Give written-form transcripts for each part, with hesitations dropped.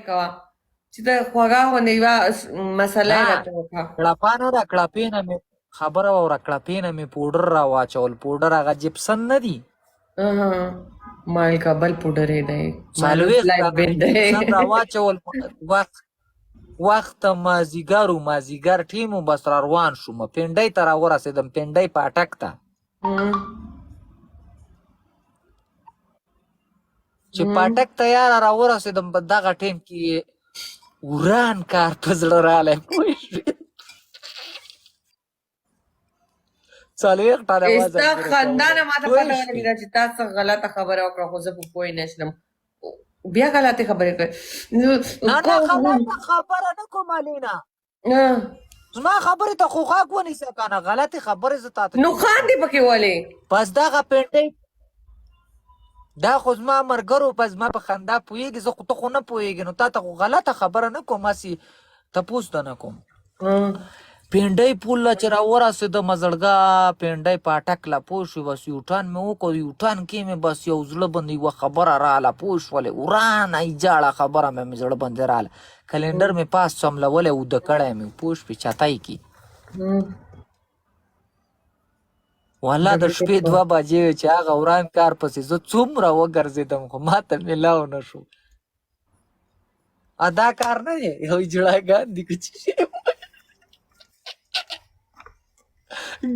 کوه چې ته خوږه غوندې یوه مسله یې نه راته وکړه. کړپا نه ده، کړپې نه مې خبره واوره، کړپې نه مې پوډر را واچول، پوډر هغه جپسن نه دي. مالکه بل پوډر یې دی، مالوس 40 لایف دانه بن مې دی. جپسن را واچول. وخت وخت مازیګر و، مازیګر ټیم و، بس را روان شوم، پنډۍ ته را ورسېدم، پنډۍ پاټک ته. چې پاټک ته یاره را ورسېدم، په دغه ټیم کې یې وران کار په زړه رالی، پوه شوې؟ 40 ټنه وزن ستا پورې خندا کولی، نه ماته پوه پته شوې؟ ولګېده چې تا څه غلطه خبره وکړه، خو زه په پوه نه شلم. بیا غلطې خبرې کوي. نه نه، غلطه خبره نه کوم الینا، زما خبرې ته خو غوږ ونیسه که نه، غلطې خبرې زه تاته نو چېرته خان کوم؟ دې پکې ولې؟ پس دغه پنډۍ دا خو زما مرګرو په زما په خندا پوهېږي، زه خو ته خو نه پوهېږې، نو تا ته خو غلطه خبره نه کوم، هسې تپوس ته نه کوم. پنډۍ پول له چې راورسېدم زړګا، پنډۍ پاټک له، پوه شوې؟ بس یوټان مې وکړ، یوټان کې مې بس یو زړه باندې یوه خبره راله، پوه شولې؟ ورانه ایجاړه خبره مې زړه باندې راله. کلینډر مې پاس څملولی، اوده کړی مې، پوه شوې؟ چتای کې والله د شپې 2 بجې وې چې هغه وران کار پسې زه څومره وګرځېدم، خو ماته ملاو نه شو. ادا کار نه دی، یو جړاګان دي که چې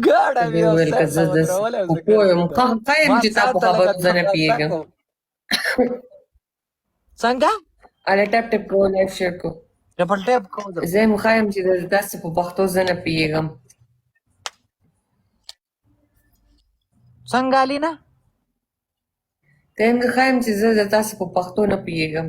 ګاډه مې یو ویل که سایډ ته زه داسې ودرولی او خو زه پوه یم، ګرځېدم. ښه یم ما چې تا ځان په ته لکه خبرو زه نه دروازه پوهېږم. کوم. څنګه؟ اله ټپ ټپ کوو، لایف شیر کو. ډبل ټیپ کوو در. زه هم ښه یم چې داسې په پښتو زه نه پوهېږم. څنګه الینا؟ ته هم ښه یم چې زه د تاسو په پښتو نه پوهېږم.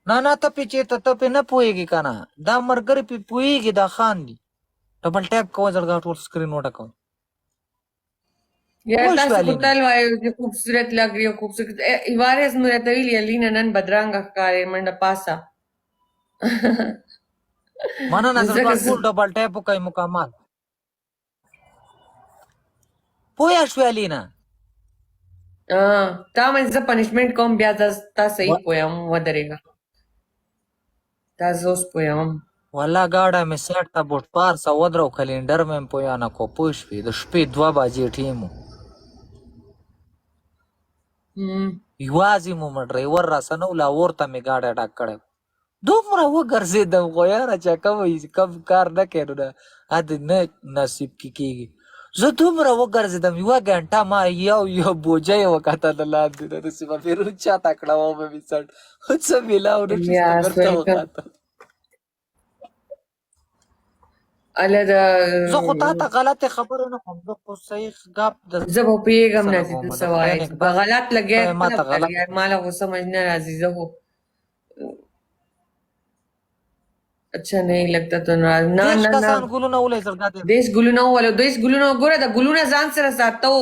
نه نه، ته پې چېرته، ته پې نه پوهېږې که نه، دا ملګري پې پوهېږي، دا خان دي. ډبل ټیپ کوه زړګا، ټول سکرین وټکوه. یار پوه شوې تاسو خو الینا؟ تل وایئ چې خوبصورت لګ رہی ہو، خوبصورت. وارث مې راته ویلي الینا نن بدرنګه ښکارې، منډه پاسه. مننه نو زړګا، ځکه ټول ډبل ټیپ وکړئ مکمل. پوه شوې الینا؟ تا مې زه پنشمنټ کوم، بیا تا صحیح پوه یم. ودرېږه، تا زه اوس پوه یم. والله ګاډه مې سیټ ته بوټ پارسه ودرو، کلینډر مې هم پوه نه کو، پوه شوې؟ د شپې 2 بجې ټیم و، یوازې مو ډرایور راسره نه و، لاهور ته مې ګاډی ډک کړی، دومره وګرځېدم، خو یاره چې کوم کم کار نه کوي نو د نه نصیب کې کېږي. زه دومره وګرځېدم، یوه ګنټه ما یو یو بوجۍ وکته د لاندې نه، داسې به مې چاته کړه ومه مې څټ، خو څه ملاو نه شو، یا بیرته welcome. وخته. اله د زه خو تا ته غلطې خبرې نه کوم، زه خو صحیح ګپ د زه به پوهېږم سره نه چې ته کوم، د څه خدای وایې. چې په نګهبان غلط لګیا ته ما خپله ته غلط لګیا، ما له خو سمجھ نه راځي. زه خو اچھا نہیں لگتا تو ناراض. نه 30 نه نه. کسان ګلونه ولې زړګا دې؟ 30 ګلونه وولو، 30 ګلونه. وګوره، د ګلونه ځان سره ساته و،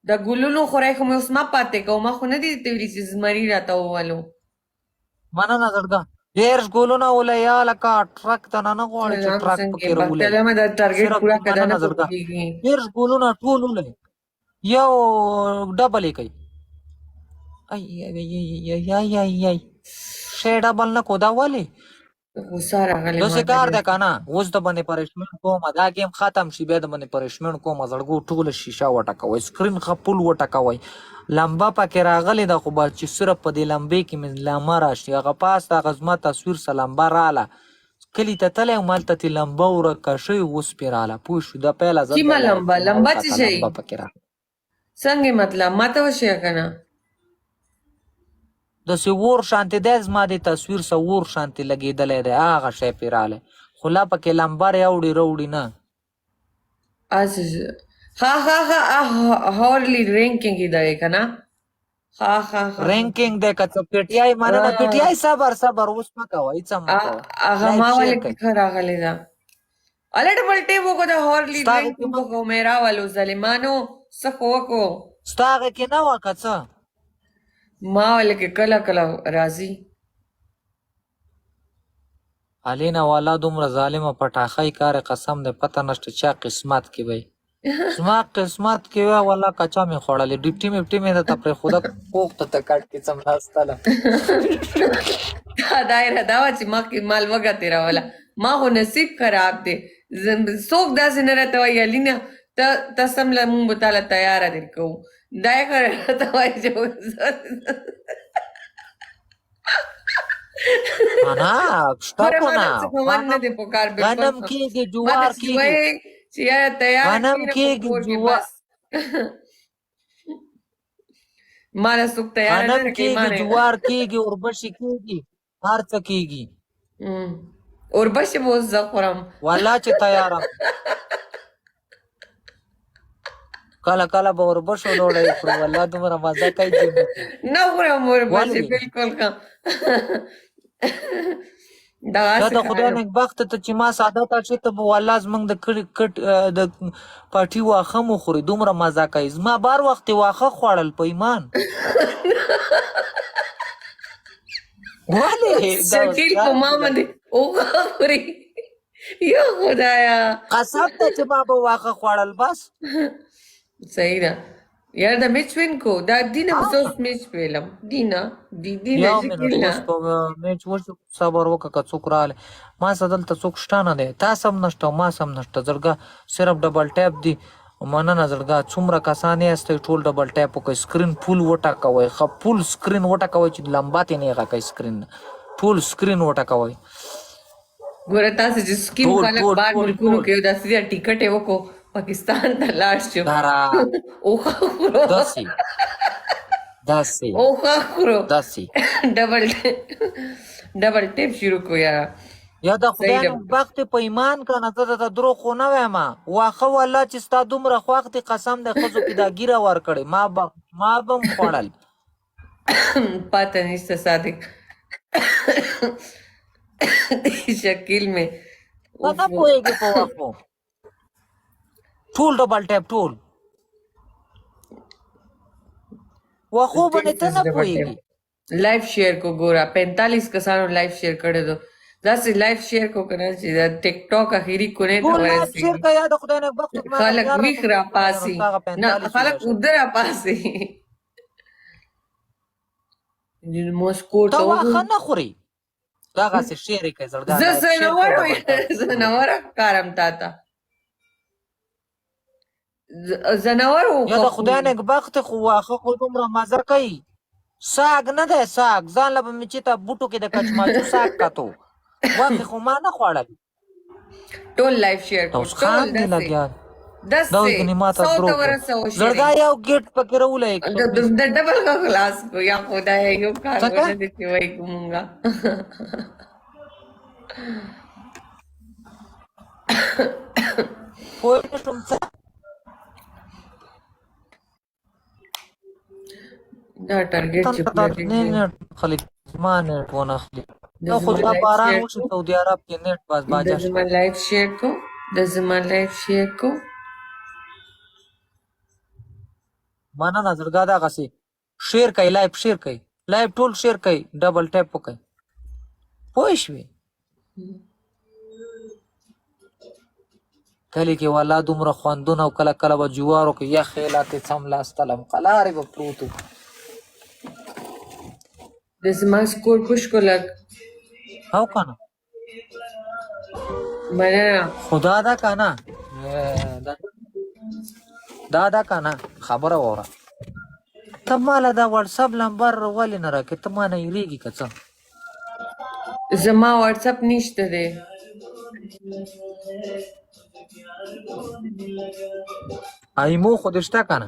د ګلونو خورای خو مې اوس ما پاتې کوم. ما خو نه دي درته ویلي چې زمري راته وولو. مننه زړګا، 30 ګلونه ولې یا لکه ټرک ته نه نه غواړي چې سلام ټرک څنګه پکې یې؟ راولې. بختیاله دا ټارګټ صرف پوره کړه، نه مننه زړګا، پوهېږي. 30 ګلونه ټول ولې، یو ډبل یې کوي. ای ای ای ای ای ای، شی ډبل نه کو، دا ولې؟ غوسه راغلې داسې ماته کار ډېر. دی که نه، اوس د باندې پرشمنټ کومه، دا ګیم ختم شي بیا د باندې پرشمنټ کومه. زړګو ټوله شیشه وټکوئ، سکرین ښه پول وټکوئ. لمبه پکې راغلې ده، خو بس چې صرف په دې لمبې کې مې لمبه راشي. هغه پاس ته هغه زما تصویر سره لمبه راله، کلي ته تللی وم، هلته ترې لمبه ورکه شوې، اوس پرې راله، پوه شو؟ دا پیله ځل کیمه دی لایف لمبه کې ما لمبه څه وکته شي؟ لمبه پکې راغله. څنګه مطلب ماته وښیه که نه؟ داسې ور شانتې دی، زما د تصویر سره ور شانتې لګېدلی دی، هغه شی پرې راغلی، خو لا پکې لمبه راوړي راوړي نه. ها ها ها، هورلی رینکینګ دی که نه؟ ها ها ها. رینکینګ دی که څه؟ پی ټی آی مننه. پی ټی آی صبر صبر، اوس مه کوه، هیڅ هم مه کوه. هغه لایف ما شیر ولې کړئ. ښه راغلې ده. اله ډبل ټیپ وکړو، د هورلی ستا هغه کې رینکینګ وکړو، مې راولو ظالمانو، څه خو وکړو. ستا هغه کې نه وه که څه؟ ما ولې کې کله کله راځي. الینا والا دومره ظالمه پټاخی کار، قسم دی پته نشته چا قسمت کې وي. زما قسمت کې وه والله کچا مې خوړلې، ډیپټي میپټي مې درته پرېښوده، کوخ ته ته کټ کې څملاستله. دا دایره دا وه چې مخکې ما لوږه تېروله، ما خو نصیب خراب دی. څوک داسې نه راته وایي علینه ته ته سم له مونږ به تاله تیاره درکوو، دا یې خره راته وایي چې نه شته ګوره خو ما نه. ته څه خوند نه غنم دی پکار بالکل. غنم کېږي، ما جوار ته چې کېږي، وایي چې یاره تیاره غنم کښېنه په کېږي، کور کې جوار بس ما له څوک تیاره نه غنم راکوي ما کېږي، نه جوار کېږي، اوربشې کېږي، هر څه کېږي. اوربشې به اوس زه خورم. والله چې تیاره کله کله به اوربشو ډوډۍ خورو، والله دومره مزه کوي ژمي کې. نه خورم اوربشې ولې بالکل. ښه دغه دا څه د خدای کار. نېکبخته ته چې ما ساده ته چې ته به والله زمونږ د کلي کټ د پټي واښه مو خوري، دومره مزه کوي. زما بار وخت یې واښه خوړل په ایمان. ولې دا اوس شکیل په کار ما دی باندې اوښه خوري، یا خدایا. قسم ده چې ما به واښه خوړل بس. صحیح ده یار، دا میچ وین کو دا دینه به زه اوس میچ ویلم دینه دی دینه یو منټ شکیل نه. اوس په میچ وشو، صبر وکړه که څوک راغلی. ما سره دلته څوک شته نه دی، تا سم نشته او ما سم نشته. زړګه صرف ډبل ټیپ دی. مننه زړګه، څومره کسان یاستئ ټول ډبل ټیپ وکړئ، سکرین فول وټکوئ، ښه فول سکرین وټکوئ چې لمبا ترې نیغه کوئ، سکرین ټول سکرین وټکوئ. ګوره تاسو چې سکیم ټول خلک ټول بار ټول ملکونو ټول کې داسې دي، ټیکټ یې وکړو پاکستان ته لاړ شو دارا اوښه خورو، داسې داسې اوښه خورو، داسې ډبل ډبل ټیپ شروع کو یاره. یا د صحیح خدای ده. نېکبختې په ایمان که نه، زه درته دروغ خو نه وایم. واښه والله چې ستا دومره خوښ دي، قسم دی ښځو کې دا ږیره ورکړې، ما به هم خوړل. پاته نشته صادق شکیل مې ته نه پوهېږې په واښو. ټول ډبل ټیپ ټول واښو باندې ته نه پوهېږې. لایف شیر کو ګوره، 45 کسانو لایف شیر کړی دی. داسې لایف شیر کو کنه چې د ټیک ټاک اخیری کونې ته ټول لایف شیر ورسېږي. که یا د خدای نېکبختو ما خلک یار ویښ راته را څوک نه دی نو پاسي ستا هغه نه 45 خلک ووژل. اوده را پاسي. مسکو ته ته واښه وګوره. نه خورې، دغسې شعر یې کوي زړګا. زه لایف شیر کوي ځناور ډبل ټیپ شروع ځناور ښکارم تا ته، ځناور یا اوښه د خدای خوري. نېکبختې خو واښه خو دومره مزه کوي. ساګ نه دی ساګ، ځان له به مې چې ته بوټو کې د کچماچو ساګ کتو، غوښې خو ما نه خوړل. ټول لایف شیر دا کو اوس ټول خان دی داسې لګیا دا داسې وایي ګنې ما ته 100 ته دروغ وایي. ورسوو زړګا شیرین. یو ګیټ پکې راولې د 120. د ډبل غږ خلاص کو یا خدای، یو کار څنګه ونه دي چې وایي کو مونږه. پوه نه شوم څه دا ټارګټ چې ته پوره نه کېږي. نېټ خلک زما نېټ ونه خلی. د نو خو زما دا لایف باران شیر وشي کو، سعودي عرب کې نېټ بس د باجه شي. زما لایف شیر کو، د زما لایف شیر کو. مننه زړګا، دغسې شیر کوي، لایف شیر کوي، لایف ټول شیر کوي، ډبل ټیپ وکړئ. پوه شوې؟ کلي کې والله دومره خوندونه او کله کله به جوارو کې یخې لاتې څملاستلم، قلارې به پروت وو. د زما سکور پوش کو لږ. او که نه مننه. خدا دا که نه دا دا که نه خبره واوره، ته ماله دا واتساپ لمبر ولې نه راکې؟ ته ما نه یریږي که څه؟ زما واتساپ نشته دی. ایمو خو دې شته که نه؟